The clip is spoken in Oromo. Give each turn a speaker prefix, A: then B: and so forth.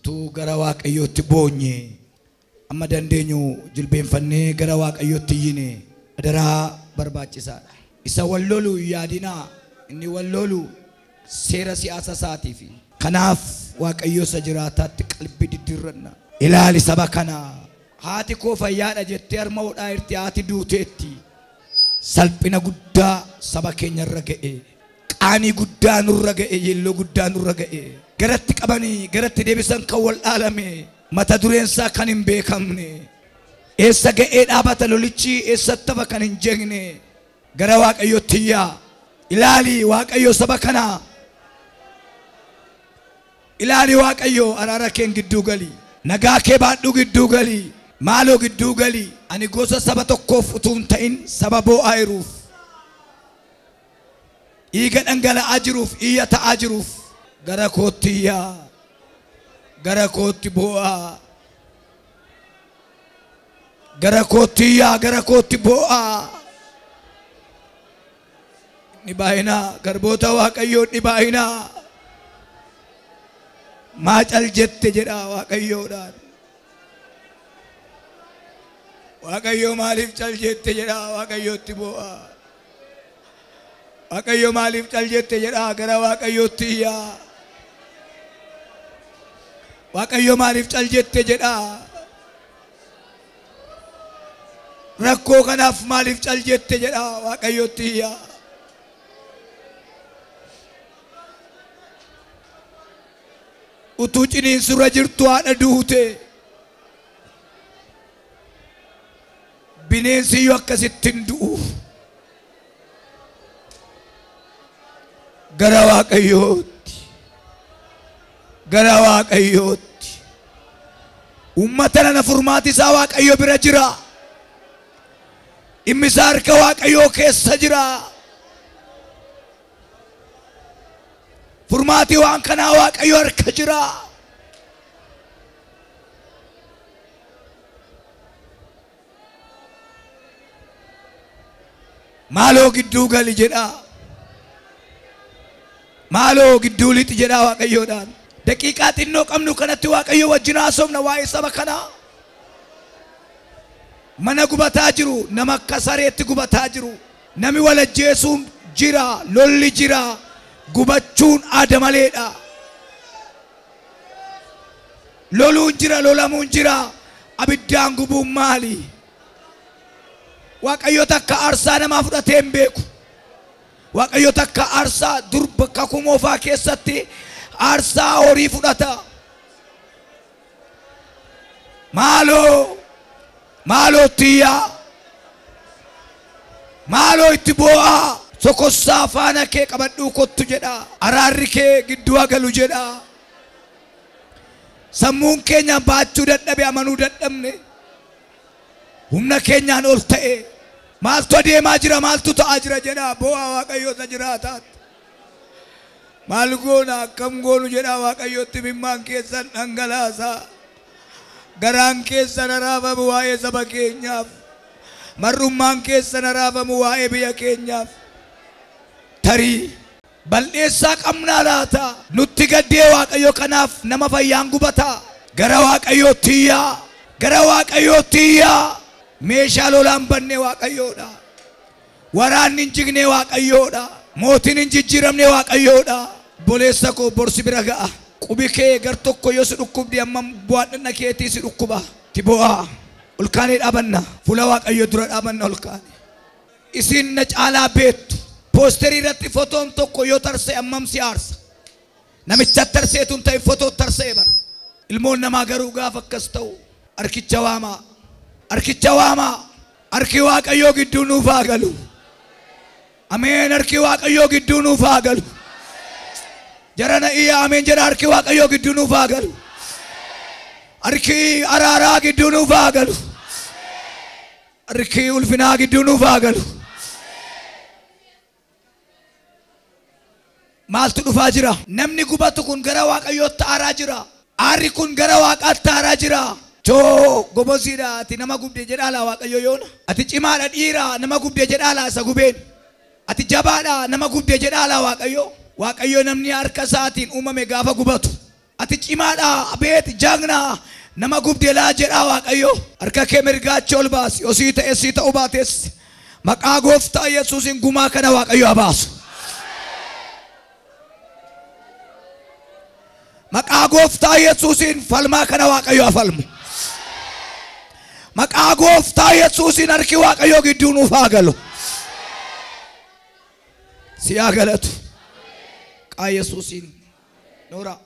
A: Utuu gara Waaqayyootti boonye amma dandeenyu jilbeenfannee gara Waaqayyootti iyyine adaraa barbaachisaadha. Isa wal lolu yaadinaa, inni wal lolu seera siyaasa isaatiifi. Kanaaf Waaqayyo isa jiraataatti qalbii diddiirranna. Ilaali saba kanaa. Haati koo fayyaadha jettee harma hodhaa jirti, haati duuteetti. Salphina guddaa saba keenyarra ga'e. Qaanii guddaa nurra ga'e, yeelloo guddaa nurra ga'e. Garatti qabanii garatti deebisan kan wal dhaalame, mata dureen isaa kan hin beekamne. Eessa ga'ee dhaabata lolichi, eessatti hafa kan hin jegne. Gara Waaqayyootti iyyaa. Ilaali Waaqayyo saba kanaa. Ilaali Waaqayyo araara keen gidduu gali. Nagaa kee baadhuu gidduu gali. Maaloo gidduu gali. Ani gosa saba tokkoof utuu hin ta'in saba boo'aa jiruuf, dhiiga dhangala'aa jiruuf, iyya ta'aa jiruuf gara kootti iyyaa, gara kootti boo'aa, gara kootti iyyaa, gara kootti boo'aa. Ni baay'inaa garboota Waaqayyoo, ni baay'inaa. Maa cal jette jedha Waaqayyoodhaan. Waaqayyo maaliif cal jette jedha Waaqayyootti boo'aa. Waaqayyo maaliif cal jette jedha gara Waaqayyootti iyyaa. Waaqayyo maaliif cal jette jedha. Rakkoo kanaaf maaliif cal jette jedha Waaqayyootti iyyaa. Utuu ciniinsurra jirtu haadha duute. Bineensi iyyuu akkasitti hin du'u. Gara Waaqayyootti, gara Waaqayyootti. Uummata nana furmaati isaa Waaqayyo bira jira. Dhimmi isaa harka Waaqayyoo keessa jira. Furmaati waan kanaa Waaqayyo harka jira. Maaloo gidduu gali jedha. Maaloo gidduu lixi jedha Waaqayyoodhaan. Daqiiqaa xinnoo qabnu kanatti Waaqayyo wajjin haasofna waa'ee saba kanaa. Mana gubataa jiru, nama akka sareetti gubataa jiru. Nami wal ajjeesuun jira, lolli jira, gubachuun aada maleedha. Loluun jira, lolamuun jira, abiddaan gubuun maali? Waaqayyo takka aarsaa namaa fudhatee hin beeku. Waaqayyo takka aarsaa dur bakka kumoofaa keessatti aarsaa horii fudhata. Maaloo, maaloo tiyyaa, maaloo itti boo'aa. Sokossaa faana kee qabadhuu kottu jedha. Araarri kee gidduu haa galu jedha. Sammuun keenya baachuu dadhabe, amanuu dadhabne. Humna keenyaan ol ta'e. Maaltu adeemaa jira, maaltu ta'aa jira jedha. Boo'aa Waaqayyoota jiraataatti. Maal goona, akkam goonu jedha Waaqayyootti imimmaan keessan dhangalaasaa. Garaan keessan araafamu waa'ee saba keenyaaf. Marrummaan keessan araafamu waa'ee biyya keenyaaf. Tarii bal'eessaa qabnaa laata? Nutti gaddee Waaqayyo kanaaf nama fayyaan gubataa. Gara Waaqayyootti iyyaa, gara Waaqayyootti iyyaa. Meeshaa lolaan banne Waaqayyoodha. Waraanni hin jigne Waaqayyoodha. Mootiin hin jijjiiramne Waaqayyoodha. Boleessa koo borsi bira ga'a. Qubi kee gar tokko yoo si dhukkubdi amma bu'aan dhagna keetii si dhukkuba. Ti bo'aa. Ol kaanee dhaabanna. Fuula Waaqayyoo dura dhaabanna ol kaane. Isin na caalaa beektu. Poosterii irratti fotoon tokko yoo tarsa'e ammam si aarsa. Namicha tarseetu hin ta'in fotoo tarsa'e bara. Ilmoon namaa garuu gaafa akkas ta'u harkicha waamaa. Harkicha waamaa. Harki Waaqayyoo gidduu nuuf haa galu. Ameen. Harki Waaqayyoo gidduu nuuf haa galu. Jarana iyya ameen jedha. Harki Waaqayyoo gidduu nuuf haa galu. Harki araaraa gidduu nuuf haa galu. Harki ulfinaa gidduu nuuf haa galu. Maaltu dhufaa jira? Namni gubatu kun gara Waaqayyootti aaraa jira. Aarri kun gara Waaqaatti aaraa jira. Too goboziidha, ati nama gubde jedhaa laa Waaqayyo yoona. Ati cimaadha dhiira, nama gubde jedhaa laa isa gubeen. Ati jabaadha, nama gubde jedhaa laa Waaqayyo. Waaqayyo namni harka isaatiin uumame gaafa gubatu. Ati cimaadha abeet jagnaa nama gubdeelaa jedhaa Waaqayyo. Harka kee mirgaachi ol baasi. Osii ta'e sii ta'uu baates maqaa gooftaa Yesuusiin gumaa kana Waaqayyo haa baasu. Maqaa gooftaa Yesuusiin falmaa kana Waaqayyo haa falmu. Maqaa gooftaa Yesuusiin harki Waaqayyoo gidduu nuuf haa galu. Si haa galatu. Maqaa Yesuusiin. Noora.